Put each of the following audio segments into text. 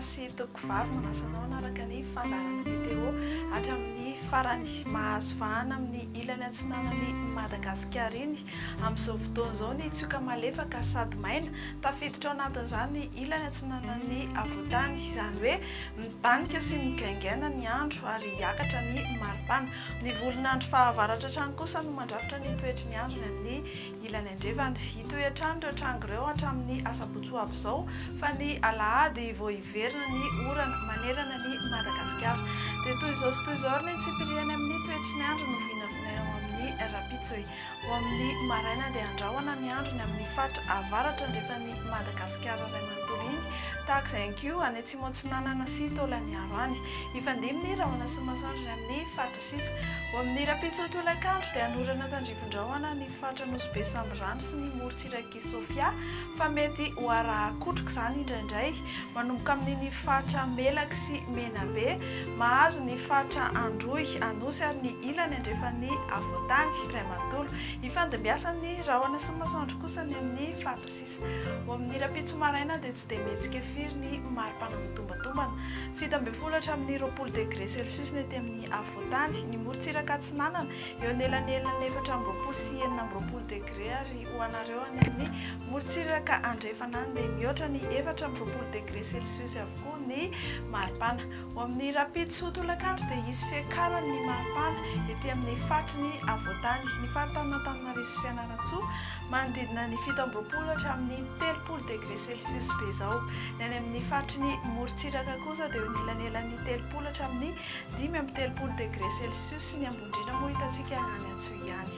tompokolahy sy tompokovavy, manasa anao hanaraka ny fandaharana météo hatramin'ny farany. Mahazo vahana amin'ny ilany atsinanan'i Madagasikara iny amin'izao fotoana izao ny tsioka malefaka sady maina, tafiditra ao anatin'izany ny ilany atsinanan'ny afovoantany, izany hoe midanika sy migaingaina ny andro ary hiakatra ny maripana. Ny volon'andro fahavaratra hatrany kosa no mandrafitra ny toetry ny andro ny amin'ny ilany andrefana. Hitohy hatrany ireo tranga ireo hatramin'ny asabotsy ho avy izao fa ny alahady vao hiverina ny orana manerana an'i Madagasikara. Dia toy izao sy toy izao ary ny antsipiriany amin'ny toetry ny andro no vinavinaina ho amin'ny rahampitso e. Ho amin'ny maraina dia andrahona ny andro ny amin'ny faritra avaratra andrefan'i Madagasikara iray manontolo iny, tahaka izay ihany koa any atsimo atsinanana sy Taolagnaro any. Hifandimby ny rahona sy masoandro ny amin'ny faritra sisa. Ho amin'ny rahampitso tolakandro dia hanorana tandrifin-drahona ny faritra Nosy Be Sambirano sy ny morontsirak'i Sofia fa mety ho araha-kotroka izany indraindray manomboka amin'iny faritra Melaky sy Menabe mahazo ny faritra Androy, Anosy ary ny ilany andrefan'ny afovoantany iray manontolo. Hifandimbiasan'ny rahona sy masoandro kosa ny amin'ny faritra sisa. Ho amin'ny rahampitso maraina dia tsy dia mihetsika firy ny maripana mitombantombana. 17 hatramin'ny 20 degre celsius ny ety amin'ny afovoantany. Ny morontsiraka atsinanana, eo anelanelan'ny 24 sy 26 degre ary ho anareo any amin'ny morontsiraka andrefana any dia mihoatra ny 24 degre celsius avokoa ny maripana. Ho amin'ny rahampitso tolakandro dia hisy fiakarany ny maripana ety amin'ny faritry ny afovoantany. Ny faritanin'Antananarivo sy Fianarantsoa manodidina ny 27 hatramin'ny 30 degre celsius be izao. Ny any amin'ny faritry ny morontsiraka kosa dia eo anelanelan'ny 30 hatramin'ny 35 degre celsius. Ny ambony indrindra moa hitantsika any Antsohihy any.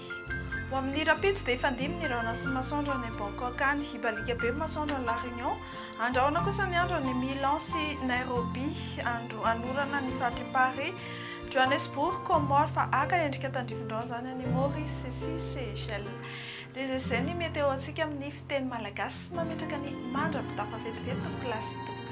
Ho amin'ny rahampitso dia hifandimby ny rahona sy ny masoandro any Bangkok any. Hibaliaka be ny masoandro any La Réunion. Andrahona kosa ny andro any Milan sy Nairobi. Andro hanorana ny faritr'i Paris, Johannesburg, Comores fa haka endrika tandrifin-drahona izany any Maurice sy Seychelles. Dia izay izay ny météo antsika amin'ny fiteny malagasy. Mametraka ny mandra-pitafa vetivety tompokolahy sy tompoko.